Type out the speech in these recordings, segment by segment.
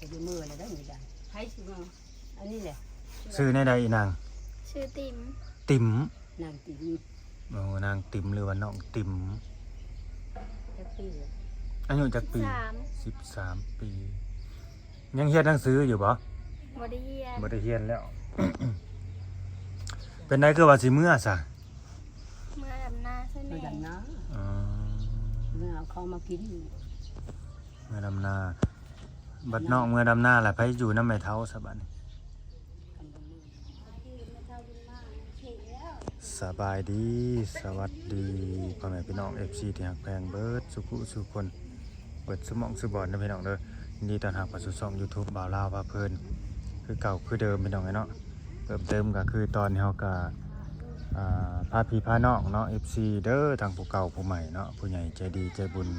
ຈະໄດ້ເມືອແລ້ວໄດ໋ນີ້ໄດ໋. ໃຜຊິເມືອ? ອັນນີ້ແຫຼະ. ຊື່ແນວໃດອີນາງ? ຊື່ຕິມ. ຕິມ. ນາງຕິມ. ໂອ້ ນາງຕິມ ຫຼືວ່ານ້ອງຕິມ. ຈັກປີ? ອາຍຸຈັກປີ? ສິບສາມ. ສິບສາມປີ. ຍັງຮຽນໜັງສືຢູ່ບໍ່? ບໍ່ໄດ້ຮຽນ. ບໍ່ໄດ້ຮຽນແລ້ວ. ເປັນໃດຄືວ່າຊິເມືອຊະ? ເມືອດຳນາຊະແດ່. ເມືອດຳນາ. ອໍ ເມືອເອົາເຂົ້າມາກິນ. ເມືອດຳນາ. ບັດນ້ອງເມືອດຳນາລະ ໃຜຢູ່ນຳແມ່ເຖົ້າຊະບັດນີ້? ສະບາຍດີ ສະຫວັດດີ ພໍ່ແມ່ພີ່ນ້ອງ ເອຟຊີ ທີ່ຮັກແພງເບິດສູ່ຜູ້ສູ່ຄົນ ເບິດຊຸໝ່ອງຊຸບ່ອນເດີພີ່ນ້ອງເດີ. ຍິນດີຕ້ອນຮັບເຂົ້າສູ່ຊ່ອງຢູທູບບ່າວລາວພາເພີນ ຄືເກົ່າຄືເດີມພີ່ນ້ອງເອີຍເນາະ. ເພີ່ມເຕີມກໍຄືຕອນນີ້ເຮົາກໍ ອ່າ ພາພີ່ພານ້ອງເນາະ ເອຟຊີ ເດີ ທັງຜູ້ເກົ່າຜູ້ໃໝ່ເນາະ ຜູ້ໃຫຍ່ໃຈດີໃຈບຸນ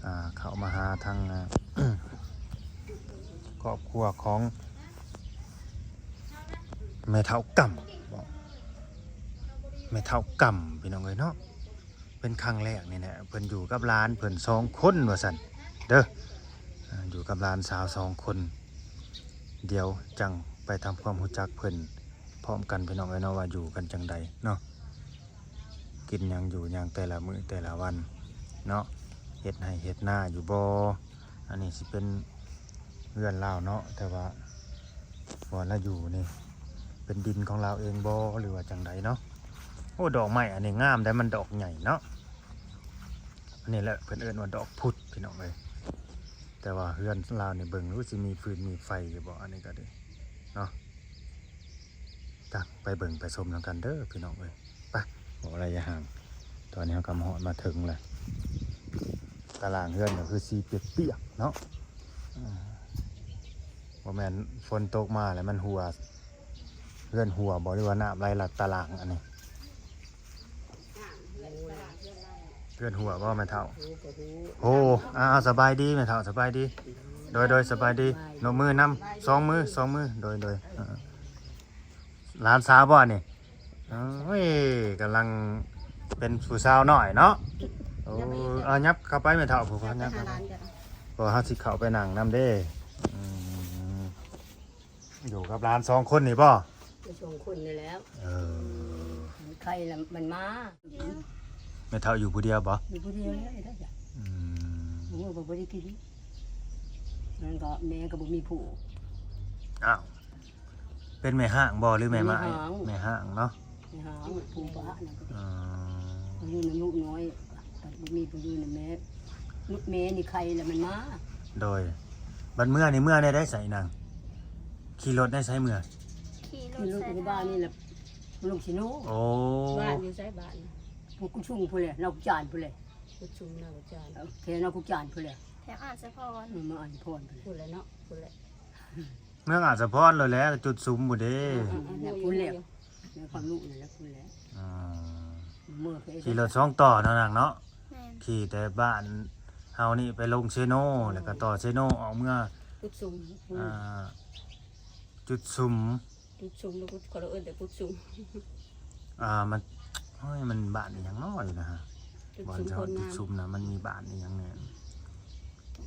ອ່າ ເຂົ້າມາຫາທາງ ອ່າ ຄອບຄົວຂອງແມ່ເຖົ້າກຳ ແມ່ເຖົ້າກຳ ພີ່ນ້ອງເອີຍເນາະ. ເປັນຄັ້ງແລກນີ້ແຫຼະ ເພິ່ນຢູ່ກັບຫຼານເພິ່ນສອງຄົນວ່າຊັ້ນເດີ ອ່າ ຢູ່ກັບຫຼານສາວສອງຄົນ. ດຽວຈັ່ງໄປທຳຄວາມຮູ້ຈັກເພິ່ນພ້ອມກັນ ພີ່ນ້ອງເອີຍເນາະ ວ່າຢູ່ກັນຈັ່ງໃດເນາະ ກິນຫຍັງຢູ່ຫຍັງແຕ່ລະມື້ແຕ່ລະວັນເນາະ ເຮັດໄຮ່ເຮັດນາຢູ່ບໍ່. ອັນນີ້ຊິເປັນເຮືອນລາວເນາະ ແຕ່ວ່າບ່ອນລາວຢູ່ນີ້ເປັນດິນຂອງລາວເອງບໍ່ ຫຼືວ່າຈັ່ງໃດເນາະ. ໂອ້ ດອກໄມ້ອັນນີ້ງາມໄດ໋ ມັນດອກໃຫຍ່ເນາະ. ອັນນີ້ແຫຼະເພິ່ນເອີ້ນວ່າດອກພຸດ ພີ່ນ້ອງເອີຍ. ແຕ່ວ່າເຮືອນລາວນີ້ເບິ່ງດູຊິມີຟືນມີໄຟຢູ່ບໍ່ ອັນນີ້ກໍດີເນາະ. ຈ້ະ ໄປເບິ່ງໄປຊົມນຳກັນເດີພີ່ນ້ອງເອີຍ. ໄປ ບໍ່ໄລຍະຫ່າງ ຕອນນີ້ເຮົາກໍມາຮອດມາເຖິງແລ້ວ. ຕາລ່າງເຮືອນກໍຄືສີປຽກໆເນາະ ບໍ່ແມ່ນຝົນຕົກມາແລ້ວມັນຮົ່ວ ເຮືອນຮົ່ວບໍ່ ຫຼືວ່ານ້ຳໄຫຼລັດຕາລ່າງອັນນີ້? ເຮືອນຮົ່ວບໍ່ແມ່ເຖົ້າ? ໂອ້ ອ້າວ ສະບາຍດີແມ່ເຖົ້າ ສະບາຍດີ. ໂດຍ ໂດຍ ສະບາຍດີ. ນົບມືນຳ ສອງມື ສອງມື. ໂດຍ ໂດຍ. ເອີ ຫຼານສາວບໍ່ນີ້? ໂອ້ຍ ກຳລັງເປັນຜູ້ສາວນ້ອຍເນາະ. ໂອ້ ເອົາ ຫຍັບເຂົ້າໄປແມ່ເຖົ້າ ຜູ້ ຫຍັບເຂົ້າໄປ ເພາະເຮົາຊິເຂົ້າໄປນັ່ງນຳເດ້. ອືມ ຢູ່ກັບຫຼານສອງຄົນນີ້ບໍ່? ຢູ່ສອງຄົນນີ້ແຫຼ້ວ. ເອີ ມັນໄຂ້ລະມັນມາ. ແມ່ເຖົ້າຢູ່ຜູ້ດຽວບໍ່? ຢູ່ຜູ້ດຽວແຫຼະ. ອືມ ໂອ້ ບໍ່ໄດ້ກິນ ມັນກໍແມ່ກໍບໍ່ມີຜູ້. ອ້າວ ເປັນແມ່ຮ້າງບໍ່ ຫຼືແມ່ໝ້າຍ? ແມ່ຮ້າງ ແມ່ຮ້າງເນາະ. ແມ່ຮ້າງ ຜູ້ປະນັ້ນ. ອໍ ຢູ່ນຳລູກນ້ອຍ ບໍ່ມີຜູ້ຢູ່ນຳແມ່. ແມ່ນີ້ໄຂ້ລະມັນມາ. ໂດຍ. ບັດເມືອນີ້ເມືອແນວໃດໃສນາງ? ຂີ່ລົດແນວໃສເມືອ? ຂີ່ລົດ ຂີ່ລົດໃສ່ ຢູ່ບ້ານນີ້ແຫຼະ ລົງຊິໂນ. ໂອ້ ບ້ານຢູ່ໃສບ້ານ? ພຸ້ນກຸຊຸງພຸ້ນແຫຼະ ລາວກຸຈານພຸ້ນແຫຼະ. ກຸຊຸງ ລາວກຸຈານ. ເອີ ແຖວລາວກຸຈານພຸ້ນແຫຼະ ແຖວອາດສະພອນ. ເອີ ມາອາດສະພອນພຸ້ນແຫຼະ ພຸ້ນແຫຼະເນາະ ພຸ້ນແຫຼະ. ເມືອງອາດສະພອນໂລດແຫຼະ ຈຸດຊຸມພຸ້ນເດ້. ເອີ ເອີ ພຸ້ນແຫຼະ ແນວຄວາມຮູ້ນັ້ນແຫຼະ ພຸ້ນແຫຼະ. ອໍ ເມືອ ຂີ່ລົດສອງຕໍ່ເນາະນາງເນາະ. ແມ່ນ. ຂີ່ແຕ່ບ້ານເຮົານີ້ໄປລົງເຊໂນ ແລ້ວກໍຕໍ່ເຊໂນອອກເມືອ ກຸດຊຸມ. ອ່າ ຈຸດຊຸມ ຈຸດຊຸມ ເຂົາເອີ້ນແຕ່ກຸດຊຸມ. ອ່າ ມັນ ໂອ້ຍ ມັນບ້ານອີ່ຫຍັງເນາະຢູ່ນະ ຈຸດຊຸມ ບ່ອນເຈົ້າຈຸດຊຸມນະ ມັນມີບ້ານອີ່ຫຍັງແດ່?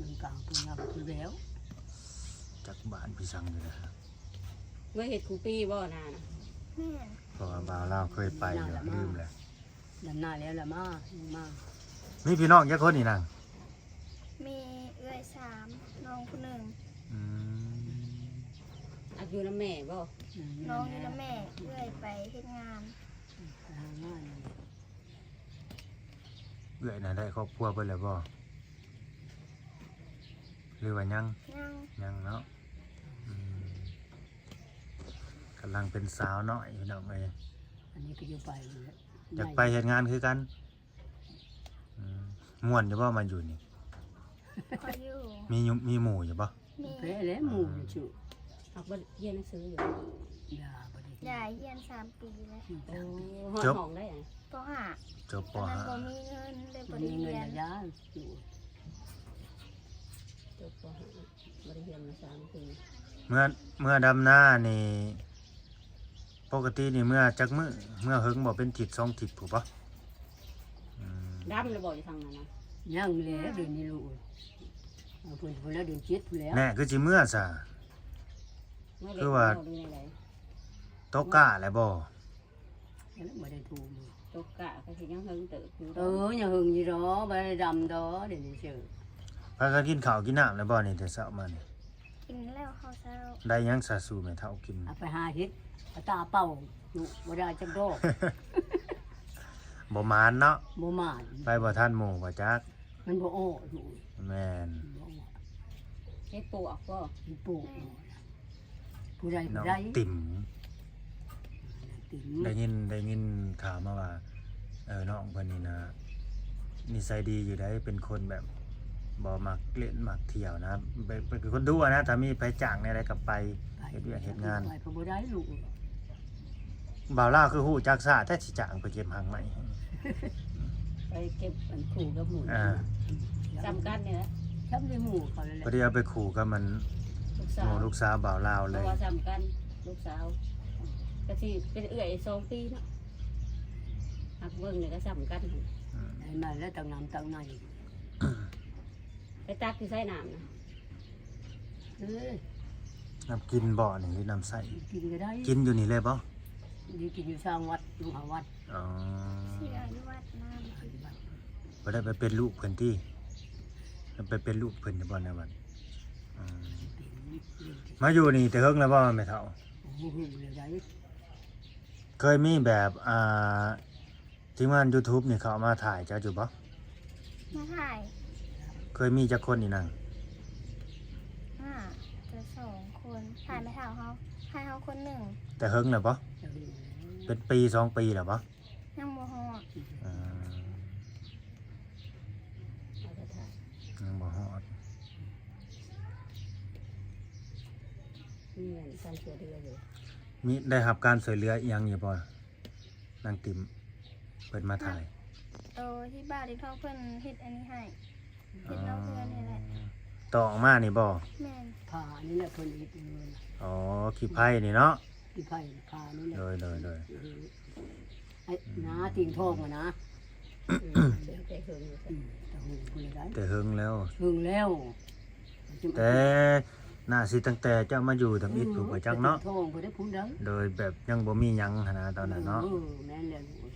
ມັນກາງເພິ່ນນະ ເພິ່ນແລ້ວ ຈັກບ້ານພີ່ຊັງຢູ່ນະ. ເມື່ອເຮັດຄູ່ປີບໍ່ນານະ? ແມ່ນ. ເພາະວ່າບ່າວລາວເຄີຍໄປຢູ່ ລືມແລ້ວ. ດຳນາແລ້ວລະມາ ມາ. ມີພີ່ນ້ອງຈັກຄົນນີ້ນາງ? ມີເອື້ອຍສາມ ນ້ອງຜູ້ໜຶ່ງ. ອືມ ອາ ຢູ່ນຳແມ່ບໍ່? ອືມ ນ້ອງຢູ່ນຳແມ່ ເອື້ອຍໄປເຮັດງານ. ອືມ ໄປຫາງານ. ເອື້ອຍນະໄດ້ຄອບຄົວເບິດແລ້ວບໍ່ ຫຼືວ່າຍັງ? ຍັງ. ຍັງເນາະ. ອືມ ກຳລັງເປັນສາວນ້ອຍພີ່ນ້ອງເອີຍ. ອັນນີ້ກໍຢູ່ໄປ ຢາກໄປເຮັດງານຄືກັນ. ອືມ ມ່ວນຢູ່ບໍ່ມາຢູ່ນີ້? ກໍຢູ່. ມີຢູ່ ມີໝູ່ຢູ່ບໍ່? ມີ. ເພແຫຼະໝູ່ຢູ່ຈຸ. ອືມ ຫາກບໍ່ຮຽນໜັງສືຢູ່? ຢ່າ ບໍ່ໄດ້ຮຽນ. ຢາຍຮຽນສາມປີແລ້ວ. ອືມ ໂອ້ ຮອດຫ້ອງໃດ? ປໍຫ້າ. ຈົບປໍຫ້າ. ຕອນນັ້ນບໍ່ມີເງິນ ເລີຍບໍ່ໄດ້ຮຽນ. ບໍ່ມີເງິນ ຢ່າຢູ່. ຈົບປໍຫ້າ ບໍ່ໄດ້ຮຽນມາສາມປີ. ເມື່ອ ເມື່ອດຳນານີ້ ປົກກະຕິນີ້ເມື່ອຈັກມື້? ເມື່ອເຫິງບໍ່? ເປັນທິດສອງທິດພຸ້ນບໍ່? ອືມ ດຳແລ້ວບໍ່ຢູ່ທາງນັ້ນນະ? ຍັງແຫຼະ ດຽວນີ້ລູກ. ເອົາ ເດືອນພຸ້ນແລ້ວ ເດືອນເຈັດພຸ້ນແລ້ວ ແນ່ ຄືຊິເມືອຊະ? ເມື່ອໃດ ຄືວ່າ ເວົ້າຢູ່ໃນໃດ? ຕົກກ້າແລ້ວບໍ່? ຍັງບໍ່ໄດ້ໂທມາ. ຕົກກ້າກໍຊິຍັງເຫິງເຕີບຢູ່. ເອີ ຍັງເຫິງຢູ່ດອກ ບໍ່ໄດ້ດຳດອກ ດຽວນີ້ເຊີ. ພາກັນກິນເຂົ້າກິນນ້ຳແລ້ວບໍ່ນີ້ ແຕ່ເຊົ້າມານີ້? ກິນແລ້ວເຂົ້າເຊົ້າ. ໄດ້ຫຍັງຊະສູ່ແມ່ເຖົ້າກິນ? ເອົາໄປຫາເຫັດ ເອົາຕາເປົ່າຢູ່ ບໍ່ໄດ້ຈັກດອກ. ບໍ່ໝານເນາະ ບໍ່ໝານ ໄປບໍ່ທັນໝູ່ບໍ່ຈັກ. ມັນບໍ່ອອກລູກ. ແມ່ນ ບໍ່ອອກ. ເຮັດປູອອກບໍ່? ເຮັດປູອອກ. ຜູ້ໃດ ຜູ້ໃດ? ນ້ອງຕິ່ມ. ຕິ່ມ. ໄດ້ຍິນ ໄດ້ຍິນຂ່າວມາວ່າ ເອີ ນ້ອງເພິ່ນນີ້ນະ ນິໄສດີຢູ່ໃດ໋ ເປັນຄົນແບບບໍ່ມັກຫຼິ້ນມັກທ່ຽວນະ ເປັນ ເປັນຄົນດຸນະ ຖ້າມີໃຜຈ້າງແນວໃດກໍໄປ ໄປ ເຮັດວຽກເຮັດງານ. ໄປກໍບໍ່ໄດ້ລູກ. ບ່າວລາວຄືຮູ້ຈັກຊ້າແທ້ ຊິຈ້າງໄປເກັບຮາກໄມ້ ໄປເກັບອັນຄູ່ກັບໝູ່. ອ່າ ສ່ຳກັນນີ້ແຫຼະ ສ່ຳທີ່ໝູ່ເຂົານັ້ນແຫຼະ. ພໍດີເອົາໄປຄູ່ກັບມັນ ລູກສາວ ໝູ່ລູກສາວບ່າວລາວເລີຍ ເພາະວ່າສ່ຳກັນ ລູກສາວ ກໍຊິເປັນເອື້ອຍສອງປີເນາະ ຮັກເບິ່ງນີ້ກໍສ່ຳກັນ. ອືມ ໄດ້ມາແລ້ວ ຕັກນ້ຳຕັກໃນ ໄປຕັກຢູ່ໃສນ້ຳນະ? ເອີ ນ້ຳກິນບໍ່ນີ້ ຫຼືນ້ຳໃຊ້? ກິນກໍໄດ້. ກິນຢູ່ນີ້ເລີຍບໍ່? ນີ້ກິນຢູ່ຊາງວັດ ຢູ່ຫາວັດ. ອໍ ຊິໄດ້ຢູ່ວັດນ້ຳ. ບໍ່ໄດ້ໄປເປັນລູກເພິ່ນຕິ? ໄປເປັນລູກເພິ່ນຢູ່ບໍ່ໃນວັດ? ອືມ ມາຢູ່ນີ້ແຕ່ເຫິງແລ້ວບໍ່ແມ່ເຖົ້າ? ໂອ້ ເຫິງແລ້ວໃດ໋. ເຄີຍມີແບບ ອ່າ ທີມງານຢູທູບນີ້ເຂົາມາຖ່າຍເຈົ້າຢູ່ບໍ່? ມາຖ່າຍ. ເຄີຍມີຈັກຄົນອີ່ນາງ? ຫ້າ ແຕ່ສອງຄົນ ຖ່າຍແມ່ເຖົ້າເຮົາ ຖ່າຍເຮົາຄົນໜຶ່ງ. ແຕ່ເຫິງແລ້ວບໍ່? ເປັນປີສອງປີແລ້ວບໍ່? ຍັງບໍ່ຮອດ. ອືມ ຍັງບໍ່ຮອດ. ມີອັນການຊ່ວຍເຫຼືອຢູ່ ມີ ໄດ້ຮັບການຊ່ວຍເຫຼືອອີ່ຫຍັງຢູ່ບໍ່? ນາງຕິ່ມ ເພິ່ນມາຖ່າຍ ໂຕທີ່ບ້ານທີ່ເຂົາເພິ່ນເຮັດອັນນີ້ໃຫ້ ເຮັດນອກເຮືອນນີ້ແຫຼະ. ອໍ ຕໍ່ອອກມານີ້ບໍ່? ແມ່ນ. ຜ້ານີ້ແຫຼະເພິ່ນເຮັດຢູ່. ອໍ ຂີ້ໄຜ່ນີ້ເນາະ? ຂີ້ໄຜ່ຜ້ານີ້ແຫຼະ. ໂດຍ ໂດຍ ໂດຍ. ເອີ ໄອ້ໜາຕີງທອງຫັ້ນນະ. ອືມ ແຕ່ເຫິງ ອືມ ແຕ່ເຫິງພຸ້ນແຫຼະໄດ໋. ແຕ່ເຫິງແລ້ວ ເຫິງແລ້ວ. ແຕ່ໜ້າຊິຕັ້ງແຕ່ເຈົ້າມາຢູ່ທຳອິດ ເອີ ຜູ້ບໍ່ຈັກເນາະ ແຕ່ຕີງທອງພຸ້ນໄດ໋ ພຸ້ນເດີ. ໂດຍ ແບບຍັງບໍ່ມີຫຍັງຫັ້ນນະຕອນນັ້ນເນາະ. ເອີ ເອີ ແມ່ນແລ້ວລູກເອີຍ.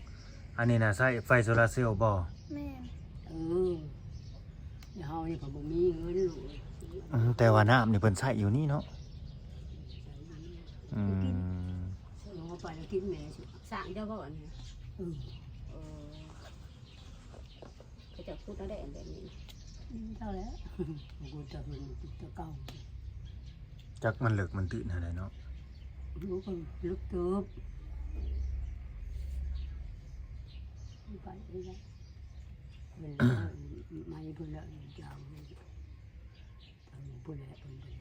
ອັນນີ້ນະໃຊ້ໄຟໂຊລາເຊວບໍ່? ແມ່ນ. ເອີ ເຮົານີ້ກໍບໍ່ມີເງິນລູກເອີຍ. ອືມ ແຕ່ວ່ານ້ຳນີ້ເພິ່ນໃຊ້ຢູ່ນີ້ເນາະ. ອືມ ເອົາໄປແລ້ວກິນແມ່ ສ້າງເຈົ້າບໍ່ອັນນີ້? ອືມ ເອີ. ເຂົາເຈົ້າຂຸດເອົາໄດ້ອັນແບບນີ້ນະ. ອືມ ເຈົ້າແຫຼະ ກູຈະເຫັນແຕ່ເກົ່າ. ຈັກມັນເລິກມັນຕື້ນຫັ້ນແຫຼະເນາະ. ໂອ້ ເລິກເຕີບ. ໄປເລີຍ ເພິ່ນ ໄມ້ເພິ່ນລະ ຍາວເລີຍ ເພິ່ນ ເພິ່ນ ເພິ່ນ.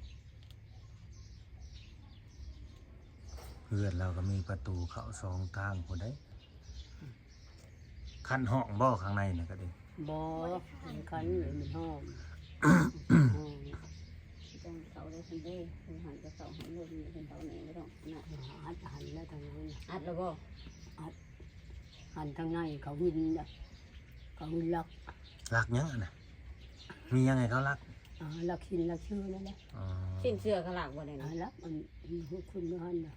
ເຮືອນລາວກໍມີປະຕູເຂົ້າສອງທາງພຸ້ນໃດ໋. ຄັນຫ້ອງບໍ່ ຂ້າງໃນນະກະດີ? ບໍ່ ບໍ່ໄດ້ຄັນ ຄັນຢູ່ ມັນຫ້ອງ ຫ້ອງ. ຈັ່ງເຂົ້າໄດ້ທັນເດ້ ເພິ່ນຫັ້ນກໍເຂົ້າໃຫ້ລົດນີ້ ເພິ່ນເຂົ້ານີ້ບໍ່ຕ້ອງນະ. ອັດຫັ້ນແລ້ວທາງນັ້ນ ອັດແລ້ວບໍ່? ອັດ ຫັ້ນທາງໃນເຂົາຫີນນະ ເຂົາຫີນລັກ. ລັກຫຍັງຫັ້ນນະ? ມີຫຍັງໃຫ້ເຂົາລັກ? ອ່າ ລັກຫີນລັກເຊື້ອນັ້ນແຫຼະ. ອໍ ສິ້ນເຊື່ອກໍລັກບໍ່ໄດ້ນະ? ອ່າ ລັກ ອັນ ເຮົາຂຶ້ນມາຫັ້ນນະ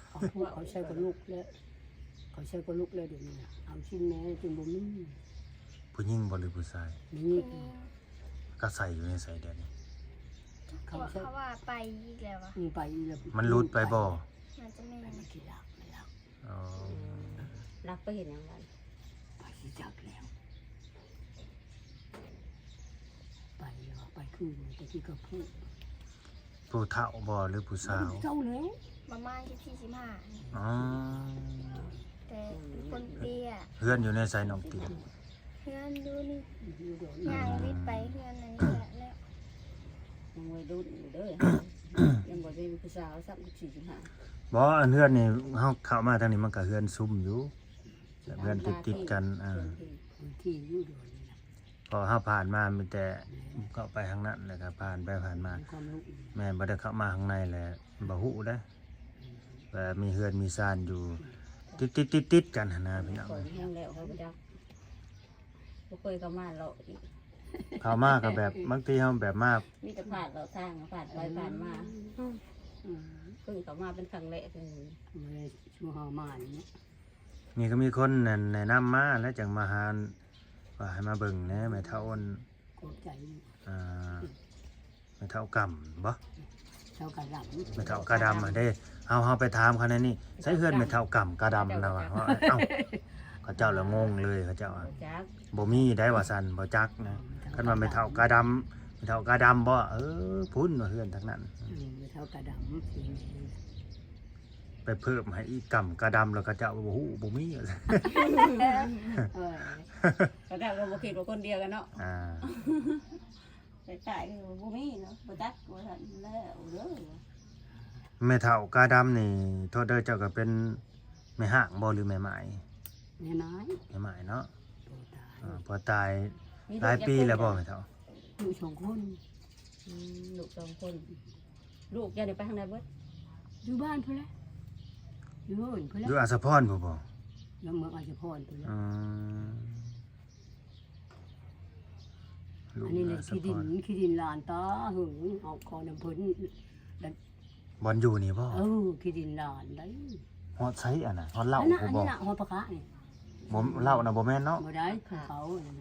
ເຂົາຜູກ ເຂົາໃສ່ກະດູກແລ້ວ ເຂົາໃສ່ກະດູກແລ້ວດຽວນີ້ນະ ເອົາຊີ້ນແມ່ຈຶ່ງບໍ່ມີ. ຜູ້ຍິງບໍ່ ຫຼືຜູ້ຊາຍ? ຜູ້ຍິງ. ກໍໃສ່ຢູ່ໃນໃສດຽວນີ້? ເຂົາໃສ່ ເຂົາວ່າໄປອີກແລ້ວວະ. ອືມ ໄປອີກແລ້ວ. ມັນຫຼຸດໄປບໍ່? ໜ້າຈະແມ່ນ ມັນຂີ້ລັກ ມັນລັກ. ອໍ ລັກໄປເຮັດຫຍັງບາດນີ້? ໄປຊິຈັກແລ້ວ ໄປແລ້ວ ໄປຄືນ ໄປທີ່ກະພູ. ຜູ້ເຖົ້າບໍ່ ຫຼືຜູ້ສາວ? ເຖົ້າແລ້ວ ປະມານສິບສີ່ ສິບຫ້າ. ອໍ ແຕ່ຄົນເຕ້ຍ. ເຮືອນຢູ່ໃນໃສນ້ອງຕິ? ເຮືອນຢູ່ນີ້ ຍ່າງລິດໄປເຮືອນອັນນີ້ແຫຼະ ແລ້ວຍັງໄວລຸ້ນຢູ່ເດີ ຍັງບໍ່ໄດ້ມີຜູ້ສາວຊ້ຳ ສິບສີ່ ສິບຫ້າ. ບໍ່ ອັນເຮືອນນີ້ ເຮົາເຂົ້າມາທາງນີ້ ມັນກະເຮືອນຊຸມຢູ່ ເຮືອນຕິດໆກັນ. ອ່າ ທີ່ຢູ່ດອນນີ້ນະ ເພາະເຮົາຜ່ານມາມີແຕ່ເຂົ້າໄປທາງນັ້ນ ແລ້ວກໍຜ່ານໄປຜ່ານມາ. ແມ່ນ ບໍ່ໄດ້ເຂົ້າມາຂ້າງໃນແຫຼະ ບໍ່ຮູ້ເດ້ ວ່າມີເຮືອນມີຊານຢູ່ຕິດໆໆໆກັນຫັ້ນນະ ພີ່ນ້ອງ. ຂ້ອຍແຮງແລ້ວ ຂ້ອຍບໍ່ຈັກ ບໍ່ເຄີຍເຂົ້າມາເລາະອີກ. ເຂົ້າມາກໍແບບ ບາງທີເຮົາແບບມາ ມີແຕ່ຜ່ານເລາະທາງ ຜ່ານໄປຜ່ານມາ ອືມ ເພິ່ງເຂົ້າມາເປັນຄັ້ງແລກ ເອີ ບໍ່ໄດ້ ຊຸມເຮົາມານີ້ ນີ້ກໍມີຄົນນັ້ນແນະນຳມາ ແລ້ວຈັ່ງມາຫາ ວ່າໃຫ້ມາເບິ່ງແດ່ ແມ່ເຖົ້າອັນ ຂອບໃຈ ອ່າ ແມ່ເຖົ້າກຳບໍ່? ເຖົ້າກະດຳ ແມ່ເຖົ້າກະດຳຫັ້ນເດ້ ເຮົາ ເຮົາໄປຖາມເຂົາແນວນີ້ ໃສເຮືອນແມ່ເຖົ້າກຳກະດຳນະວ່າ ເອົ້າ ເຂົາເຈົ້າລະງົງເລີຍ ເຂົາເຈົ້າວ່າ ບໍ່ມີໄດ໋ວ່າຊັ້ນ ບໍ່ຈັກນະ ຄັນວ່າແມ່ເຖົ້າກະດຳ ແມ່ເຖົ້າກະດຳບໍ່? ເອີ ພຸ້ນວ່າເຮືອນທາງນັ້ນ ອືມ ແມ່ເຖົ້າກະດຳ ໄປເພີ່ມໃຫ້ອີກກຳກະດຳ ແລ້ວເຂົາເຈົ້າວ່າບໍ່ຮູ້ ບໍ່ມີວ່າຊັ້ນ ເອີ ເຂົາເຈົ້າກໍບໍ່ຄິດວ່າຄົນດຽວກັນເນາະ ອ່າ ໄປຂາຍກໍບໍ່ມີເນາະ ບໍ່ຈັກວ່າຊັ້ນແລ້ວເດີ ແມ່ເຖົ້າກາດຳນີ້ ໂທດເດີ ເຈົ້າກໍເປັນແມ່ຮ້າງບໍ່ ຫຼືແມ່ໝ້າຍ? ແມ່ໝ້າຍ ແມ່ໝ້າຍເນາະ ເອີ ຜົວຕາຍ ມີລູກຈັກຄົນ? ຫຼາຍປີແລ້ວບໍ່ແມ່ເຖົ້າ? ລູກສອງຄົນ ອືມ ລູກສອງຄົນ ລູກເຈົ້ານີ້ໄປທາງໃດເບິດ? ຢູ່ບ້ານພຸ້ນແຫຼະ ຢູ່ເຮືອນພຸ້ນແຫຼະ ຢູ່ອາດສະພອນພຸ້ນບໍ່? ຢູ່ເມືອງອາດສະພອນພຸ້ນແຫຼະ ອືມ ລູກ ອັນນີ້ ອາດສະພອນ ທີ່ດິນ ທີ່ດິນຫຼານຕາຫຶງ ເອົາຂໍນຳເພິ່ນ ບ່ອນຢູ່ນີ້ບໍ່? ເອີ ທີ່ດິນຫຼານໄດ໋ ຮອດໃສອັນນະ? ຮອດເລົ່າ ອັນນັ້ນ ພຸ້ນບໍ່? ອັນນີ້ນະ ຮອດພະຄະນີ້ ບໍ່ ເລົ່ານະບໍ່ແມ່ນເນາະ ບໍ່ໄດ້ ພະຄະ ເຂົາອັນນັ້ນ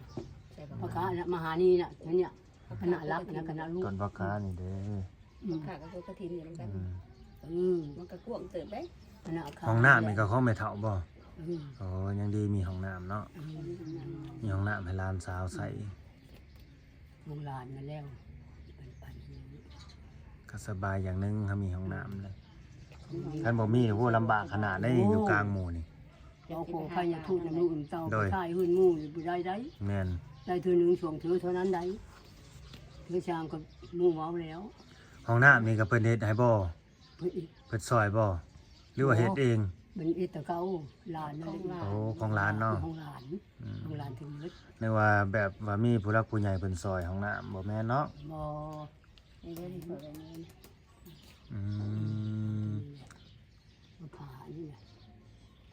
ນະ ພະຄະນະ ມະຫານີນະ ອັນເນີ້ຍ ຄະນະຫຼັກນະ ຄະນະລູກ ຕົ້ນພະຄະນີ້ເດ້ ອືມ ພະຄະກໍຄືກະຖິນຢູ່ນຳກັນ ອືມ ເອີ ມັນກໍກວ້າງເຕີບເດ້ ຄະນະ ຫ້ອງນ້ຳນີ້ກໍຂອງແມ່ເຖົ້າບໍ່? ອືມ ໂອ້ ຍັງດີມີຫ້ອງນ້ຳເນາະ ອືມ ມີຫ້ອງນ້ຳໃຫ້ຫຼານສາວໃຊ້ ອືມ ຂອງຫຼານນັ້ນແລ້ວ ປັນໆ ກໍສະບາຍຢ່າງໜຶ່ງ ຖ້າມີຫ້ອງນ້ຳເດ້ ອືມ ຄັນບໍ່ມີ ໂອ້ ລຳບາກຂະໜາດໃດ ໂອ້ ຢູ່ກາງໝູ່ນີ້ ເອົາຂໍໄພຍາທູດນຳລູກນຳເຕົ້າ ໂດຍ ໄປຂາຍເຮືອນໝູ່ນີ້ບໍ່ໄດ້ໃດ໋ ແມ່ນ ໄດ້ເທື່ອໜຶ່ງສອງເທື່ອເທົ່ານັ້ນໃດ໋ ເທື່ອຊ່າງກໍໝູ່ເວົ້າແລ້ວ ຫ້ອງນ້ຳນີ້ກໍເພິ່ນເຮັດໃຫ້ບໍ່? ເພິ່ນເຮັດ ເພິ່ນຊ່ອຍບໍ່ ຫຼືວ່າເຮັດເອງ? ບໍ່ ເພິ່ນເຮັດແຕ່ເກົ່າ ຫຼານນັ້ນແຫຼະ ຂອງຫຼານ ໂອ້ ຂອງຫຼານເນາະ ຂອງຫຼານ ອືມ ຂອງຫຼານທັງໝົດ ນຶກວ່າແບບວ່າມີຜູ້ຫຼັກຜູ້ໃຫຍ່ເພິ່ນຊ່ອຍຫ້ອງນ້ຳ ບໍ່ແມ່ນເນາະ ບໍ່ ໃນເຮືອນເພິ່ນ ອືມ ມາຜ່ານີ້ນະ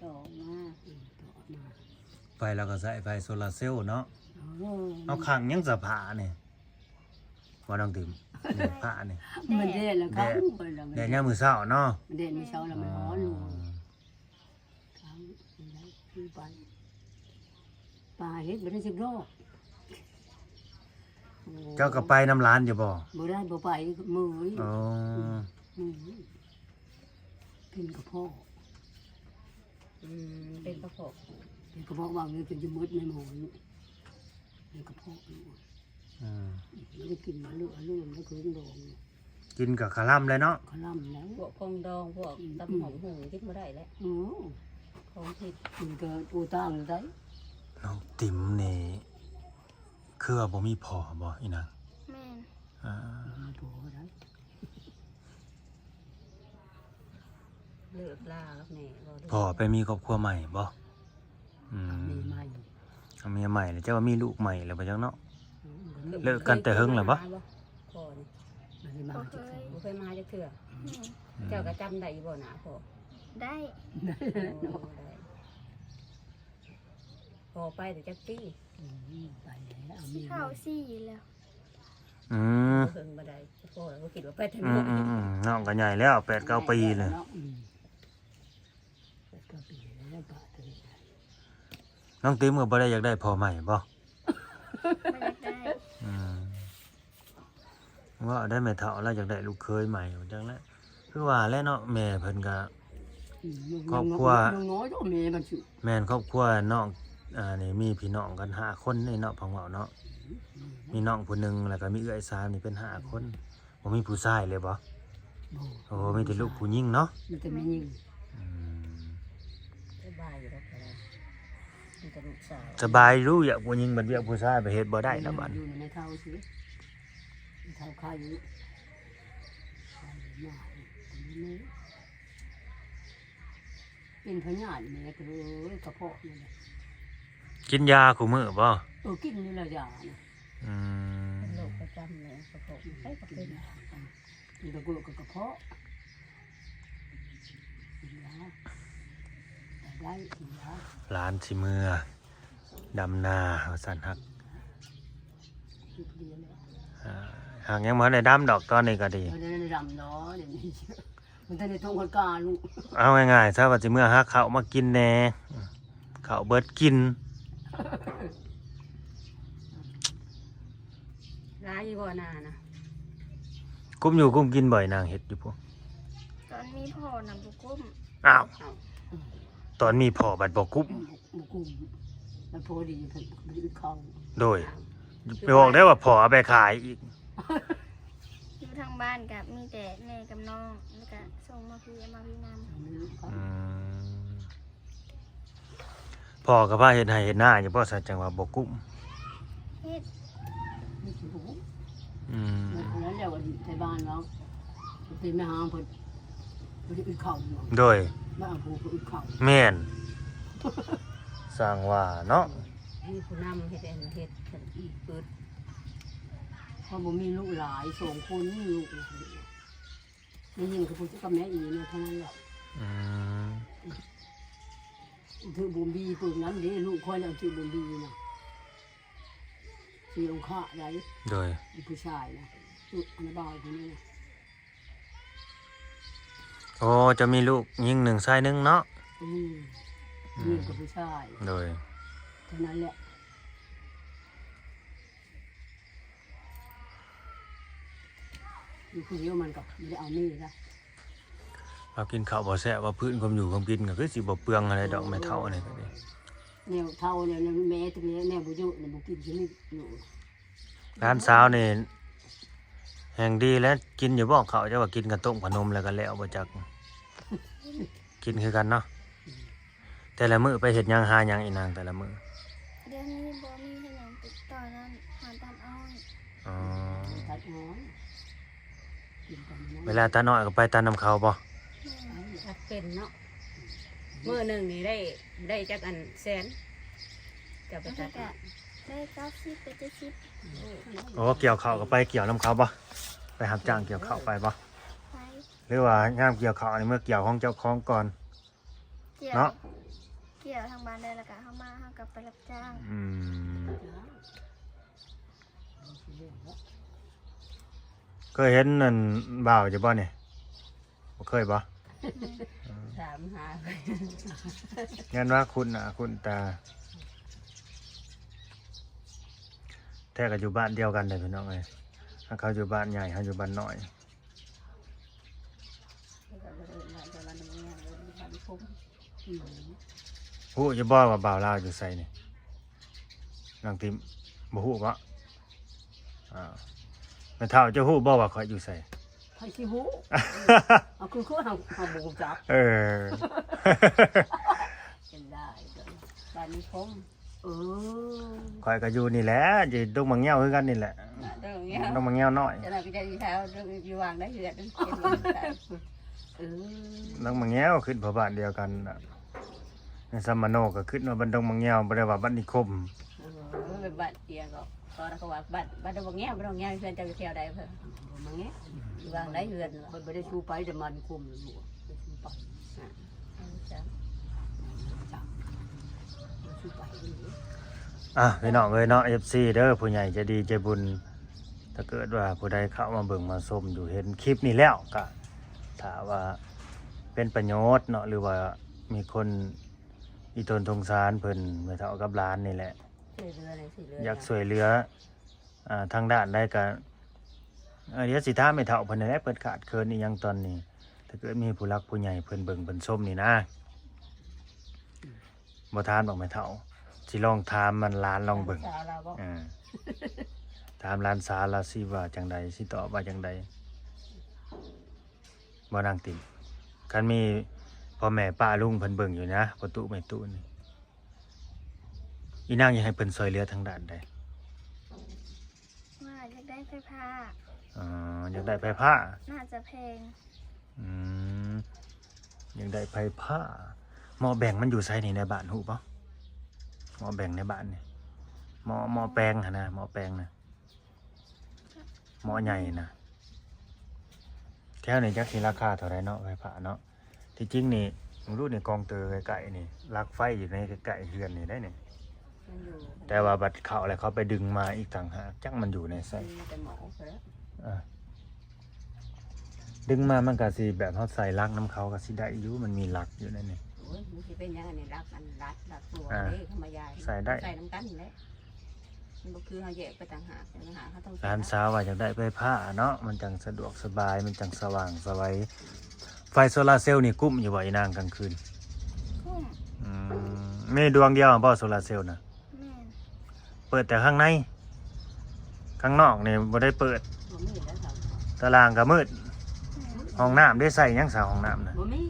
ຕໍ່ມາ ອືມ ຕໍ່ມາ ໄຟລາວກໍໃຊ້ໄຟໂຊລາເຊວເນາະ ເອີ ເອົາຂັງຫຍັງສະຜ້ານີ້ ວ່ານ້ອງຕິມ ນີ້ຜ້ານີ້ ມັນແດດແລ້ວ ແດດ ແດດຍາມມື້ເຊົ້າເນາະ ມັນແດດມື້ເຊົ້າແລ້ວມັນຮ້ອນ ອໍ ໄປ ໄປ ໄປເຮັດບໍ່ໄດ້ຈັກດອກ ໂອ້ ເຈົ້າກໍໄປນຳຫຼານຢູ່ບໍ່? ບໍ່ໄດ້ ບໍ່ໄປ ເມື່ອຍ ອໍ ເມື່ອຍ ເປັນກະເພາະ ອືມ ເປັນກະເພາະ ເປັນກະເພາະ ວ່າເງິນຈະໝົດໃນໝໍ ເປັນກະເພາະ ອືມ ບໍ່ໄດ້ກິນມາເລືອເລືອ ແລ້ວຄືດອງ ກິນກັບຄະລຳແຫຼະເນາະ ຄະລຳແລ້ວ ພວກຂອງດອງ ພວກ ອືມ ຕຳຫອມຫຸ່ງກິນບໍ່ໄດ້ແຫຼະ ອືມ ຂອງຜິດ ກິນກໍໂອຕ່າງຢູ່ໃດ ນ້ອງຕິມນີ້ ຄືວ່າບໍ່ມີພໍ່ບໍ່ ອີນາງ? ແມ່ນ ອ່າ ບໍ່ມີຜົວໃດ ເລີກລາກັບແມ່ບໍ່? ພໍ່ໄປມີຄອບຄົວໃໝ່ບໍ່? ອືມ ເອົາເມຍໃໝ່ ເອົາເມຍໃໝ່ແລ້ວ ເຈົ້າວ່າມີລູກໃໝ່ແລ້ວບໍ່ຈັກເນາະ ອືມ ເລີກກັນແຕ່ເຫິງແລ້ວບໍ່? ພໍ່ນີ້ ບໍ່ໄດ້ມາຈັກເທື່ອ ບໍ່ເຄີຍມາຈັກເທື່ອ ອືມ ເຈົ້າກໍຈຳໄດ້ຢູ່ບໍ່ໜ້າພໍ່? ໄດ້ ໂອ້ ໄດ້ ພໍ່ໄປແຕ່ຈັກປີ? ອືມ ໄປແລ້ວ ເອົາເມຍໃໝ່ ເຂົ້າສີ່ແລ້ວ ອືມ ເພິ່ນບໍ່ໄດ້ ພໍ່ກໍຄິດວ່າໄປແຕ່ ອືມ ນ້ອຍ ອືມ ອືມ ນ້ອງກໍໃຫຍ່ແລ້ວ ແປດເກົ້າປີແລ້ວ ອືມ ແປດເກົ້າປີແລ້ວ ປະເທີຍ ນ້ອງຕິມກໍບໍ່ໄດ້ຢາກໄດ້ພໍ່ໃໝ່ບໍ່? ບໍ່ຢາກໄດ້ ອືມ ເວົ້າໄດ້ແມ່ເຖົ້າລາວຢາກໄດ້ລູກເຂີຍໃໝ່ ຈັ່ງແຫຼະ ຄືວ່າແຫຼະເນາະ ແມ່ເພິ່ນກໍ ອືມ ຄອບຄົວ ຍັງນ້ອຍ ຍັງນ້ອຍເນາະ ແມ່ມັນຊິ ແມ່ນ ຄອບຄົວນ້ອງ ອ່າ ນີ້ມີພີ່ນ້ອງກັນຫ້າຄົນນີ້ເນາະ ຟັງເວົ້າເນາະ ອືມ ມີນ້ອງຜູ້ໜຶ່ງ ແລ້ວກໍມີເອື້ອຍສາມ ນີ້ເປັນຫ້າຄົນ ອືມ ບໍ່ມີຜູ້ຊາຍເລີຍບໍ່? ບໍ່ ໂອ້ ມີແຕ່ລູກຜູ້ຍິງເນາະ ມີແຕ່ແມ່ຍິງ ອືມ ສະບາຍຢູ່ດອກ ມີແຕ່ລູກສາວ ສະບາຍຢູ່ ວຽກຜູ້ຍິງ ບັດວຽກຜູ້ຊາຍໄປເຮັດບໍ່ໄດ້ລະບັດ ຢູ່ນຳແມ່ເຖົ້າຊິ ແມ່ເຖົ້າຂາຍຢູ່ ເປັນພະຍາດແມ່ເອີຍ ກະເພາະນີ້ແຫຼະ ກິນຢາຄູ່ມື້ບໍ່? ເອີ ກິນຢູ່ລະຢານະ ອືມ ເປັນໂລກປະຈຳເລີຍ ກະເພາະ ໃຜກໍເປັນ ກິນຢາ ເປັນກະໂກະກະເພາະ ກິນຢາ ໄດ້ກິນຢາ ຫຼານຊິເມືອດຳນາວ່າຊັ້ນ ຮັກ ອ່າ ຫາກຍັງບໍ່ທັນໄດ້ດຳດອກ ຕອນນີ້ກໍດີ ບໍ່ໄດ້ດຳດອກ ດຽວນີ້ມັນທັນໄດ້ທົ່ງຮອດກາລູກ. ເອົາງ່າຍໆຊະ ວ່າຊິເມືອຫາເຂົ້າມາກິນແດ່ ເຂົ້າເບິດກິນ. ຫຼາຍຢູ່ບໍ່ນານະ? ກຸ້ມຢູ່ກຸ້ມກິນບໍ່ ນາງເຮັດຢູ່ພຸ້ນ? ຕອນມີພໍ່ນະບໍ່ກຸ້ມ. ອ້າວ ຕອນມີພໍ່ບັດບໍ່ກຸ້ມ. ບໍ່ກຸ້ມ ມັນພໍດີເພິ່ນບໍ່ໄດ້ອຶດເຂົ້າ. ໂດຍ ໄປບອກໄດ້ວ່າພໍ່ເອົາໄປຂາຍອີກ. ຢູ່ທາງບ້ານກະມີແຕ່ແມ່ກັບນ້ອງ ແລ້ວກະສົ່ງມາພີ້ ເອົາມາພີ້ນຳ. ອືມ ພໍ່ກໍພາເຮັດໄຮ່ເຮັດນາຢູ່ບໍ່? ຊະ ຈັ່ງວ່າບໍ່ກຸ້ມ. ເຮັດ. ອືມ ນັ້ນແຫຼະ ໄປບ້ານເຮົາ ເປັນແມ່ຫາງເພິ່ນ ບໍ່ໄດ້ອຶດເຂົ້າ. ໂດຍ ບ້ານຜູ້ກໍອຶດເຂົ້າ. ແມ່ນ ຊ່າງວ່າເນາະ ມີຜູ້ນຳເຮັດ ເຮັດເພິ່ນອຶດ. ເຮົາບໍ່ມີລູກຫຼາຍ ສອງຄົນ ມີລູກ ແມ່ຍິງກັບຜູ້ ກັບແມ່ອີ່ເນາະ ເທົ່ານັ້ນແຫຼະ. ອືມ ຖືກບຸມບີປຶ້ມນັ້ນເດ້ ລູກຂ້ອຍນະ ຖືກບຸມບີນະ ຊິອົງຄະໄດ໋. ໂດຍ ອີ່ຜູ້ຊາຍນະ ອຸ ອັນນະບ່າວຜູ້ນີ້ນະ. ໂອ້ ເຈົ້າມີລູກຍິງໜຶ່ງຊາຍໜຶ່ງເນາະ. ອືມ ອືມ ຍິງກັບຜູ້ຊາຍ. ໂດຍ ເທົ່ານັ້ນແຫຼະ. ຢູ່ຜູ້ດຽວມັນກໍບໍ່ໄດ້ເອົາເມຍລະ. ລາວກິນເຂົ້າບໍ່ແຊບ ວ່າພື້ນຄວາມຢູ່ຄວາມກິນກໍຄືຊິບໍ່ເປືອງຫັ້ນແຫຼະດອກ ແມ່ເຖົ້ານີ້ກໍດີ. ແນວເຖົ້າແນວແມ່ ແມ່ບໍ່ຢູ່ ແມ່ບໍ່ກິນຊະນິດຢູ່. ຫຼານສາວນີ້ແຮ່ງດີແຫຼະ ກິນຢູ່ບໍ່ເຂົ້າ? ເຈົ້າວ່າກິນກະຕົ້ມຂະໜົມແລ້ວກໍແລ້ວບໍ່ຈັກ ກິນຄືກັນເນາະ. ແຕ່ລະມື້ໄປເຮັດຫຍັງຫາຫຍັງອີນາງແຕ່ລະມື້? ດຽວນີ້ບໍ່ມີເຮັດຫຍັງ ຕິດຕໍ່ນັ້ນ ຫາຕັດອ້ອຍ. ອໍ ຕັດອ້ອຍ ເວລາຕັດອ້ອຍກໍໄປຕັດນຳເຂົາບໍ່? ແມ່ນ ຕັດເປັນເນາະ. ມື້ໜຶ່ງນີ້ໄດ້ ໄດ້ຈັກອັນແສນ ເຈົ້າໄປຕັດອ້ອຍ? ໄດ້ເກົ້າສິບໄປເຈັດສິບ. ໂອ້ ກ່ຽວເຂົ້າກໍໄປກ່ຽວນຳເຂົາບໍ່? ໄປຮັບຈ້າງກ່ຽວເຂົ້າໄປບໍ່? ໄປ. ຫຼືວ່າຍາມກ່ຽວເຂົ້ານີ້ເມືອກ່ຽວຂອງເຈົ້າຂອງກ່ອນ? ກ່ຽວເນາະ ກ່ຽວທາງບ້ານໄດ້ ແລ້ວກະເຮົາມາ ເຮົາກໍໄປຮັບຈ້າງ. ອືມ ເຄີຍເຫັນອັນບ່າວຢູ່ບໍ່ນີ້? ບໍ່ເຄີຍບໍ່? ແມ່ນ ຖາມຫາ ແມ່ນວ່າຄຸ້ນໜ້າຄຸ້ນຕາ ແທ້ກໍຢູ່ບ້ານດຽວກັນເດ້ພີ່ນ້ອງເອີຍ. ເຂົາຢູ່ບ້ານໃຫຍ່ ເຮົາຢູ່ບ້ານນ້ອຍ. ຮູ້ຢູ່ບໍ່ວ່າບ່າວລາວຢູ່ໃສນີ້? ນາງຕິມ ບໍ່ຮູ້ບໍ່? ອ້າວ ແມ່ເຖົ້າ ເຈົ້າຮູ້ບໍ່ວ່າຂ້ອຍຢູ່ໃສ? ໃຜຊິຮູ້? ເອົາ ຄື ຄືເຮົາ ເຮົາບໍ່ຮູ້ຈັກ. ເອີ ເປັນໄດ້ເດີ ບ້ານນິຄົມ. ເອີ ຂ້ອຍກໍຢູ່ນີ້ແຫຼະ ຢູ່ດົງໝາກແງວຄືກັນນີ້ແຫຼະ ດົງໝາກແງວ ດົງໝາກແງວນ້ອຍ. ເຈົ້າໜ້າທີ່ເຈົ້າຢູ່ແຖວ ຢູ່ວາງໄດ້ເຮືອນ ເອີ ດົງໝາກແງວ ຂຶ້ນພະບ້ານດຽວກັນນະ. ໃນສຳມະໂນກໍຂຶ້ນວ່າບ້ານດົງໝາກແງວ ບໍ່ໄດ້ວ່າບ້ານນິຄົມ. ເອີ ເປັນບ້ານດຽວກໍ ກໍເຂົາວ່າບ້ານ ບ້ານດົງໝາກແງວ ບ້ານດົງໝາກແງວ ເຮືອນເຈົ້າຢູ່ແຖວໃດເພິ່ນ? ບໍ່ມາແງະ ຢູ່ວາງໄດ້ເຮືອນ ຂ້ອຍບໍ່ໄດ້ຊູໄປ ແຕ່ມານິຄົມ ບໍ່ໄດ້ຊູໄປ. ອ່ະ ເອົາຈ້ະ ອ່ະ ພີ່ນ້ອງເອີຍເນາະ ເອັຟຊີເດີ ຜູ້ໃຫຍ່ໃຈດີໃຈບຸນ ຖ້າເກີດວ່າຜູ້ໃດເຂົ້າມາເບິ່ງມາຊົມຢູ່ ເຫັນຄລິບນີ້ແລ້ວ ກະຖ້າວ່າເປັນປະໂຫຍດເນາະ ຫຼືວ່າມີຄົນອີ່ຕົນສົງສານເພິ່ນ ແມ່ເຖົ້າກັບຫຼານນີ້ແຫຼະ ຊ່ວຍເຫຼືອ ຢາກຊ່ວຍເຫຼືອ ອ່າ ທາງດ້ານໃດກະ ເອີ ດຽວຊິຖາມແມ່ເຖົ້າເພິ່ນນັ້ນແຫຼະ ເພິ່ນຂາດເຂີນອີ່ຫຍັງຕອນນີ້ ຖ້າເກີດມີຜູ້ຫຼັກຜູ້ໃຫຍ່ເພິ່ນເບິ່ງເພິ່ນຊົມນີ້ນະ ບໍ່ຖາມດອກແມ່ເຖົ້າ ຊິລອງຖາມມັນຫຼານລອງເບິ່ງ. ເອີ ຖາມຫຼານສາວລາວຊິວ່າຈັ່ງໃດ ຊິຕອບວ່າຈັ່ງໃດ ບໍ່ນາງຕິມ? ຄັນມີພໍ່ແມ່ປ້າລຸງເພິ່ນເບິ່ງຢູ່ນະ ພໍ່ຕູ້ແມ່ຕູ້ນີ້ ອີນາງຢາກໃຫ້ເພິ່ນຊ່ວຍເຫຼືອທາງດ້ານໃດ? ວ່າຢາກໄດ້ໄຟຟ້າ. ອໍ ຢາກໄດ້ໄຟຟ້າ ໜ້າຈະແພງ. ອືມ ຢາກໄດ້ໄຟຟ້າ. ໝໍ້ແບງມັນຢູ່ໃສນີ້ໃນບ້ານຮູ້ບໍ່? ໝໍ້ແບງໃນບ້ານນີ້ ໝໍ້ ໝໍ້ແປງຫັ້ນນະ ໝໍ້ແປງນະ. ໝໍ້ໃຫຍ່ນະ ແຖວນີ້ຈັກຊິລາຄາເທົ່າໃດເນາະ ໄຟຟ້າເນາະ. ທີ່ຈິງນີ້ ເບິ່ງດູນີ້ ກອງເຕີໃກ້ໆນີ້ ຫຼັກໄຟຢູ່ໃນໃກ້ໆເຮືອນນີ້ໄດ໋ນີ້. ມັນຢູ່ ແຕ່ວ່າບັດເຂົ້າແລ້ວເຂົາໄປດຶງມາອີກຕ່າງຫາກ ຈັກມັນຢູ່ໃນໃສ ມີແຕ່ໝໍເພິ່ນ ອ່າ ດຶງມາມັນກະຊິແບບເຮົາໃສ່ຫຼັກນຳເຂົາກະຊິໄດ້ຢູ່ ມັນມີຫຼັກຢູ່ໃນນີ້ ໂອ້ຍ ມັນຊິເປັນຫຍັງ ອັນນີ້ຫຼັກ ອັນລັດ ຫຼັກຕົວ ອ່າ ເດ້ ເຂົາມາຢາຍ ໃສ່ໄດ້ ໃສ່ນຳກັນແຫຼະ ມັນບໍ່ຄືເຮົາແຍກໄປຕ່າງຫາກ ຕ່າງຫາກເຮົາຕ້ອງໃສ່ ຫຼານສາວວ່າຢາກໄດ້ໄຟຟ້າເນາະ ມັນຈັ່ງສະດວກສະບາຍ ມັນຈັ່ງສະຫວ່າງສະໄຫວ ໄຟໂຊລາເຊວນີ້ກຸ້ມຢູ່ບໍ່ອີນາງກາງຄືນ? ກຸ້ມ ອືມ ມີດວງດຽວບໍ່ໂຊລາເຊວນະ? ແມ່ນ ເປີດແຕ່ຂ້າງໃນ ຂ້າງນອກນີ້ບໍ່ໄດ້ເປີດ ບໍ່ມີແລ້ວ ຕາລ່າງກໍມືດ ແມ່ນ ຫ້ອງນ້ຳເດ້ ໃຊ້ຫຍັງຊະຫ້ອງນ້ຳນະ? ບໍ່ມີ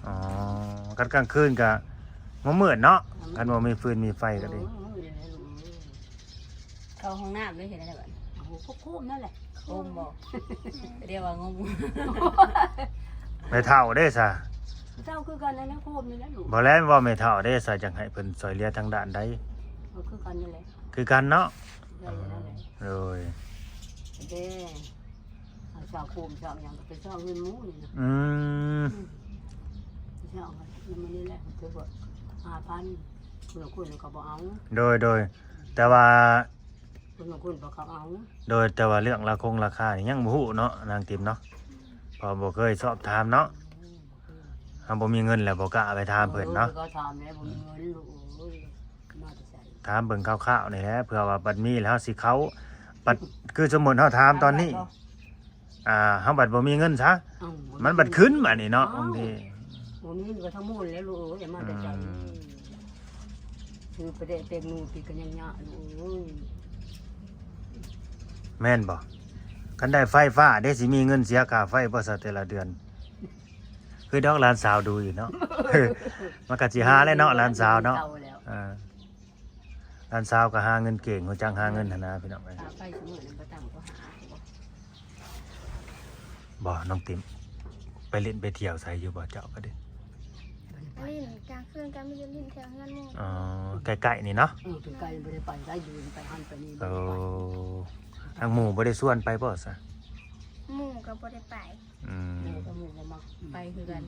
ອໍ ຄັນກາງຄືນກໍບໍ່ມືດເນາະ ບໍ່ມີ ຄັນບໍ່ມີຟືນມີໄຟກໍດີ ເອີ ບໍ່ມີແລ້ວລູກເອີຍ ເຂົ້າຫ້ອງນ້ຳເລີຍ ເຮັດໄດ້ບັດນີ້ ໂອ້ໂຫ ໂຄມໆ ນັ້ນແຫຼະ ໂຄມບໍ່? ແມ່ນ ດຽວວ່າງົງ ແມ່ເຖົ້າເດ້ຊະ? ແມ່ເຖົ້າຄືກັນນັ້ນແຫຼະ ໂຄມນີ້ແຫຼະລູກ ບໍ່ແລ້ວ ເວົ້າແມ່ເຖົ້າເດ້ຊະ ຈັ່ງໃຫ້ເພິ່ນຊ່ວຍເຫຼືອທາງດ້ານໃດ? ກໍຄືກັນນັ້ນແຫຼະ ຄືກັນເນາະ ໄດ້ນັ້ນແຫຼະ ໂດຍ ເດ້ ເອົາຊາວໂຄມຊາວຫຍັງກໍໄປຊອກເຮືອນໝູ່ນີ້ນະ ອືມ ອືມ ຊາວມັນນີ້ແຫຼະ ຄືວ່າຫ້າພັນ ຄົນລະຄົນກໍບໍ່ເອົາ ໂດຍ ໂດຍ ແຕ່ວ່າ ຄົນລະຄົນບໍ່ເຂົາເອົາ ໂດຍ ແຕ່ວ່າເລື່ອງລາຄົງລາຄານີ້ຍັງບໍ່ຮູ້ເນາະ ນາງຕິມເນາະ ເພາະບໍ່ເຄີຍສອບຖາມເນາະ ອືມ ເຮົາບໍ່ມີເງິນແລ້ວບໍ່ກ້າໄປຖາມເພິ່ນເນາະ ເອີ ກໍຖາມແລ້ວບໍ່ມີເງິນລູກເອີຍ ມາແຕ່ໃສ ຖາມເບິ່ງຄ່າວໆ ນີ້ແຫຼະ ເພື່ອວ່າບັດມີແລ້ວເຮົາຊິເຂົ້າ ບັດຄືສົມມຸດເຮົາຖາມຕອນນີ້ ອ່າ ເຮົາບັດບໍ່ມີເງິນຊະ ເອົ້າ ມັນບັດຂຶ້ນບາດນີ້ເນາະ ເອົ້າ ບາງທີ ບໍ່ມີກໍທັງໝົດແລ້ວລູກເອີຍ ມາແຕ່ໃສ ອືມ ຊື້ປາແດກແຕງໂມກິນກໍຍັງຍາກລູກເອີຍ ແມ່ນບໍ່? ຄັນໄດ້ໄຟຟ້າເດ້ ຊິມີເງິນເສຍຄ່າໄຟບໍ່ຊະແຕ່ລະເດືອນ? ຄືດອກຫຼານສາວດູຢູ່ເນາະ ມັນກໍຊິຫາແຫຼະເນາະ ຫຼານສາວເນາະ ເຖົ້າແລ້ວ ອ່າ ຫຼານສາວກໍຫາເງິນເກັ່ງ ຮູ້ຈັກຫາເງິນຫັ້ນນະ ພີ່ນ້ອງເອີຍ ຄ່າໄຟຊຸມື້ນີ້ບໍ່ຕ່ຳກວ່າຫ້າ ບໍ່ ນ້ອງຕິມ ໄປຫຼິ້ນໄປທ່ຽວໃສຢູ່ບໍ່ ເຈົ້າກໍໄດ້? ຫຼິ້ນກາງຄືນກໍມີແຕ່ຫຼິ້ນແຖວເຮືອນໝູ່ ອໍ ໃກ້ໆ ນີ້ເນາະ ເອີ ໃກ້ໆ ບໍ່ໄດ້ໄປໃສ ຢູ່ໄປຫັ້ນໄປນີ້ ໂອ້ ທາງໝູ່ບໍ່ໄດ້ຊວນໄປບໍ່ຊະ? ໝູ່ກໍບໍ່ໄດ້ໄປ ອືມ ໝູ່ກໍໝູ່ບໍ່ມັກໄປຄືກັນ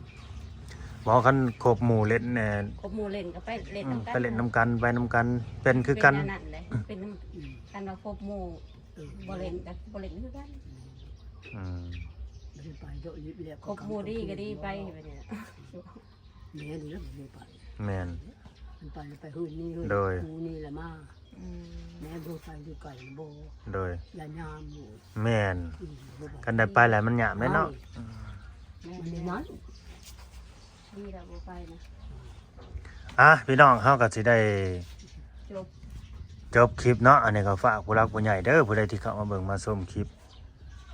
ບໍ່ ຄັນຄົບໝູ່ຫຼິ້ນແນ່ ຄົບໝູ່ຫຼິ້ນກໍໄປຫຼິ້ນນຳກັນ ໄປຫຼິ້ນນຳກັນ ໄປນຳກັນ ເປັນຄືກັນ ເປັນອັນນັ້ນເດ້ ເປັນນຳ ອືມ ຄັນວ່າຄົບໝູ່ ເອີ ບໍ່ຫຼິ້ນກໍບໍ່ຫຼິ້ນຄືກັນ ອືມ ບໍ່ໄດ້ໄປເດາະ ຄອບຄົວດີກໍດີໄປ ແບບນີ້ ແມ່ນແລ້ວ ບໍ່ໄດ້ໄປ ແມ່ນ ມັນໄປແລ້ວໄປເຮືອນນີ້ເຮືອນ ໂດຍ ຄູ່ນີ້ລະມາ ອືມ ແມ່ນບໍ່ໄປຢູ່ໄກບໍ່ ໂດຍ ຢ່າຍາມຢູ່ ແມ່ນ ອືມ ບໍ່ໄປ ຄັນໄດ້ໄປແລ້ວມັນຍາມເດ້ເນາະ ອືມ ມັນໄດ້ນັ້ນ ນີ້ລະບໍ່ໄປນະ ອ່ະ ພີ່ນ້ອງ ເຮົາກໍຊິໄດ້ ຈົບ ຈົບຄລິບເນາະ ອັນນີ້ກໍຝາກຜູ້ຫຼັກຜູ້ໃຫຍ່ເດີ ຜູ້ໃດທີ່ເຂົ້າມາເບິ່ງມາຊົມຄລິບ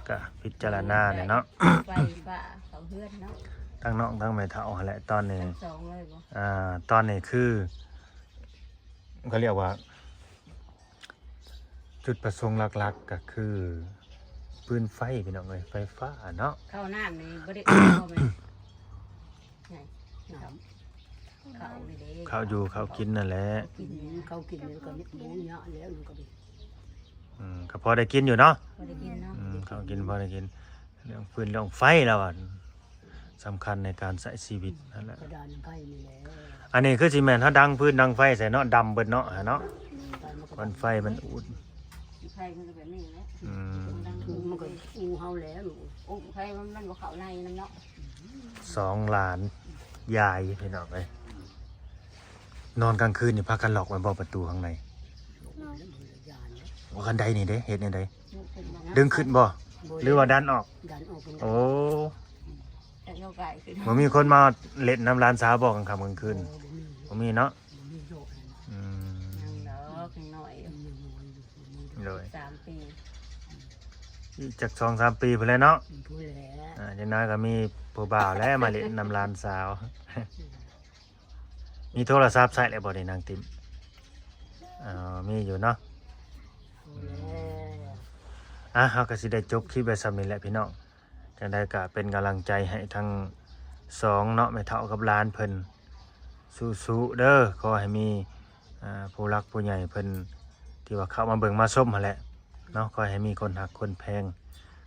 ກະພິຈາລະນາແຫຼະເນາະ ໄຟຟ້າເຂົ້າເຮືອນເນາະ ທັງນ້ອງທັງແມ່ເຖົ້າຫັ້ນແຫຼະ ຕອນນີ້ ທັງສອງເລີຍບໍ່ ອ່າ ຕອນນີ້ຄື ເຂົາຮຽກວ່າ ຈຸດປະສົງຫຼັກໆ ກໍຄືຟືນໄຟ ພີ່ນ້ອງເອີຍ ໄຟຟ້າເນາະ ເຂົ້ານ້ຳນີ້ບໍ່ໄດ້ອອກບໍ່ແມ່ນ ເຂົ້ານີ້ເດ້ ເຂົ້າຢູ່ເຂົ້າກິນນັ້ນແຫຼະ ເຂົ້າກິນກໍບໍ່ຍາກແລ້ວ ມັນກໍ ອືມ ກໍພໍໄດ້ກິນຢູ່ເນາະ ພໍໄດ້ກິນເນາະ ອືມ ເຂົ້າກິນພໍໄດ້ກິນ ເລື່ອງຟືນເລື່ອງໄຟລະວ່າ ສຳຄັນໃນການໃຊ້ຊີວິດຫັ້ນແຫຼະ ກະດານໄຟນີ້ແຫຼະ ອັນນີ້ຄືຊິແມ່ນເຮົາດັງຟືນດັງໄຟໃສ່ເນາະ ດຳເບິດເນາະ ຫັ້ນເນາະ ຄວັນໄຟມັນອູດ ໄຟມັນກໍແບບນີ້ແຫຼະ ອືມ ມັນກໍອູເຮົາແລ້ວ ອູໄຟມັນ ມັນບໍ່ເຂົ້າໃນນຳເນາະ ສອງຫຼານຍາຍ ພີ່ນ້ອງເອີຍ ນອນກາງຄືນນີ້ພາກັນລັອກໄວ້ບໍ່ປະຕູຂ້າງໃນ? ບໍ່ ຄັນໄດນີ້ເດ້ ເຮັດແນວໃດ? ດຶງຂຶ້ນບໍ່ ຫຼືວ່າດັນອອກ? ດັນອອກ ໂອ້ ບໍ່ມີຄົນມາຫຼິ້ນນຳຫຼານສາວບໍ່ກາງຄ່ຳກາງຄືນ? ບໍ່ມີ ບໍ່ມີເນາະ ອືມ ຍັງດອກ ຍັງນ້ອຍຢູ່ ໂດຍ ສາມປີ ອີກຈັກສອງສາມປີພຸ້ນແຫຼະເນາະ ພຸ້ນແຫຼະ ອ່າ ຢ່າງໜ້ອຍກໍມີຜູ້ບ່າວແລ້ວມາຫຼິ້ນນຳຫຼານສາວ ມີໂທລະສັບໃຊ້ແລ້ວບໍ່ນີ້ນາງຕິມ? ອໍ ມີຢູ່ເນາະ ອືມ ອ່ະ ເຮົາກໍຊິໄດ້ຈົບຄລິບໄວ້ສ່ຳນີ້ແຫຼະພີ່ນ້ອງ ຈັ່ງໃດກໍເປັນກຳລັງໃຈໃຫ້ທັງສອງເນາະ ແມ່ເຖົ້າກັບຫຼານເພິ່ນ ສູ້ໆ ເດີ ຂໍໃຫ້ມີ ອ່າ ຜູ້ຫຼັກຜູ້ໃຫຍ່ເພິ່ນ ທີ່ວ່າເຂົ້າມາເບິ່ງມາຊົມຫັ້ນແຫຼະເນາະ ຂໍໃຫ້ມີຄົນຮັກຄົນແພງ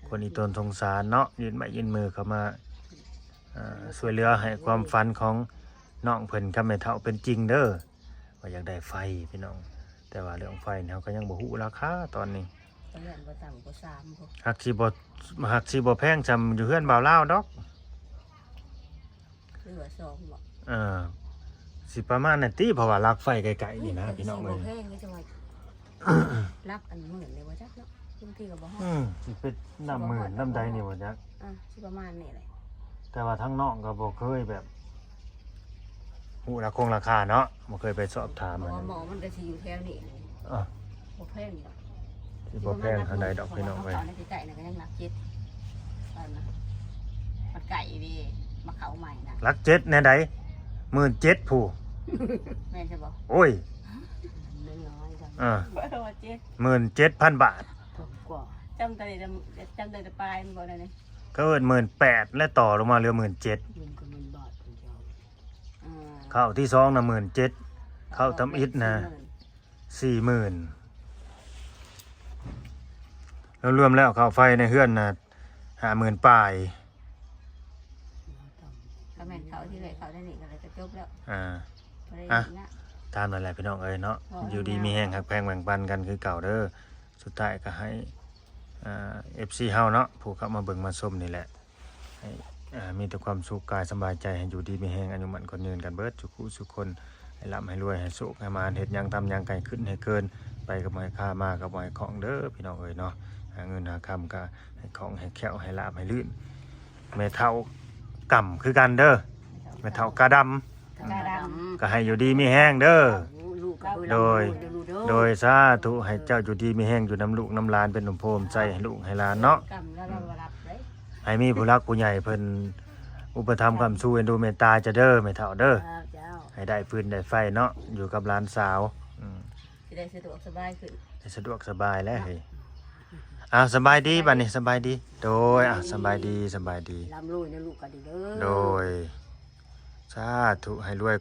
ຄົນອີ່ຕົນສົງສານເນາະ ຍື່ນໄມ້ຍື່ນມືເຂົ້າມາ ເອີ ຊ່ວຍເຫຼືອໃຫ້ຄວາມຝັນຂອງນ້ອງເພິ່ນກັບແມ່ເຖົ້າເປັນຈິງເດີ ວ່າຢາກໄດ້ໄຟພີ່ນ້ອງ ແຕ່ວ່າເລື່ອງໄຟນີ້ເຮົາກໍຍັງບໍ່ຮູ້ລາຄາຕອນນີ້. ເຮືອນບໍ່ຕ່ຳກວ່າສາມພຸ້ນ ຫາກຊິບໍ່ ຫາກຊິບໍ່ແພງສ່ຳຢູ່ເຮືອນບ່າວລາວດອກ ຫຼືວ່າສອງບໍ? ເອີ ຊິປະມານນັ້ນຕິ ເພາະວ່າຫຼັກໄຟໃກ້ໆນີ້ນະ ພີ່ນ້ອງເອີຍ ຊິບໍ່ແພງຄືຈັ່ງວ່າ ຫຼັກອັນໝື່ນນີ້ບໍ່ຈັກເນາະ ບາງທີກໍບໍ່ຮອດ ອືມ ຊິເປັນນຳໝື່ນນຳໃດນີ້ບໍ່ຈັກ ອ່າ ຊິປະມານນີ້ແຫຼະ ແຕ່ວ່າທາງນ້ອງກໍບໍ່ເຄີຍແບບ ຮູ້ລາຄົງລາຄາເນາະ ບໍ່ເຄີຍໄປສອບຖາມ ເພາະວ່າໝໍມັນກໍຊິຢູ່ແຖວນີ້ ອ່າ ບໍ່ແພງດອກ ຊິບໍ່ແພງເທົ່າໃດດອກພີ່ນ້ອງເອີຍ ເພາະວ່າເຂົາເອົາໃນໃກ້ໆນະກໍຍັງຫຼັກເຈັດ ມັນໃກ້ເດ້ ມາເຂົ້າໃໝ່ນະ ຫຼັກເຈັດແນວໃດ ໝື່ນເຈັດພຸ້ນ ແມ່ນຊະບໍ່? ໂອ້ຍ ໜ້ອຍໆ ອ່າ ໝື່ນເຈັດພັນບາດ ຈຳໄດ້ ຈຳໄດ້ແຕ່ປາຍມັນບໍ່ໄດ້ນີ້ ເຂົາເອີ້ນໝື່ນແປດ ແລະຕໍ່ລົງມາເຫຼືອໝື່ນເຈັດ ມັນກໍແມ່ນບາດເພິ່ນເຈົ້າ ອ່າ ເຂົ້າທີສອງນະໝື່ນເຈັດ ເຂົ້າທຳອິດນະ ສີ່ໝື່ນ ລວມໆແລ້ວຄ່າໄຟໃນເຮືອນນະຫ້າໝື່ນປາຍ ກໍແມ່ນເຂົ້າທີ່ແລກເຂົ້າໄດ້ນີ້ກໍເລີຍກໍຈົບແລ້ວ ອ່າ ບໍ່ໄດ້ ອ່ະ ອີກນະ ຕາມນັ້ນແຫຼະພີ່ນ້ອງເອີຍເນາະ ເວົ້າ ຢູ່ດີມີແຮງ ຮັກແພງແບ່ງປັນກັນຄືເກົ່າເດີ ສຸດທ້າຍກໍໃຫ້ ອ່າ ເອັຟຊີເຮົາເນາະ ຜູ້ເຂົ້າມາເບິ່ງມາຊົມນີ້ແຫຼະ ໃຫ້ ອ່າ ມີແຕ່ຄວາມສຸກກາຍສະບາຍໃຈ ໃຫ້ຢູ່ດີມີແຮງ ອາຍຸໝັ້ນຂວັນຍືນກັນເບິດສູ່ຜູ້ສູ່ຄົນ ໃຫ້ລ່ຳໃຫ້ລວຍ ໃຫ້ໂຊກໃຫ້ໝານ ເຮັດຫຍັງທຳຫຍັງໃຫ້ຂຶ້ນໃຫ້ເກີນ ໄປກໍບໍ່ໃຫ້ຄາ ມາກໍບໍ່ໃຫ້ຂ້ອງເດີພີ່ນ້ອງເອີຍເນາະ ຫາເງິນຫາຄຳກໍໃຫ້ຄ່ອງໃຫ້ແຄ້ວ ໃຫ້ລາບໃຫ້ລື່ນ ແມ່ເຖົ້າກຳຄືກັນເດີ ແມ່ເຖົ້າກາດຳ ກາດຳ ກໍໃຫ້ຢູ່ດີມີແຮງເດີ ໂດຍ ໂດຍ ສາທຸ ໃຫ້ເຈົ້າຢູ່ດີມີແຮງ ຢູ່ນຳລູກນຳຫຼານ ເປັນຮົ່ມໂພຮົ່ມໄຊໃຫ້ລູກໃຫ້ຫຼານເນາະ ໃຫ້ມີຜູ້ຫຼັກຜູ້ໃຫຍ່ເພິ່ນອຸປະຖຳຄ້ຳຊູ ເອັນດູເມດຕາເຈົ້າເດີ ແມ່ເຖົ້າເດີ ໃຫ້ໄດ້ຟືນໄດ້ໄຟເນາະ ຢູ່ກັບຫຼານສາວ ອືມ ຊິໄດ້ສະດວກສະບາຍຂຶ້ນ ໄດ້ສະດວກສະບາຍແລ້ວເຮີ້ຍ ເນາະ ອ້າວ ສະບາຍດີບັດນີ້ ສະບາຍດີ ໂດຍ ອ້າວ ສະບາຍດີ ສະບາຍດີ ລ່ຳລວຍນະລູກກໍດີເດີ ໂດຍ ສາທຸ ໃຫ້ລວຍ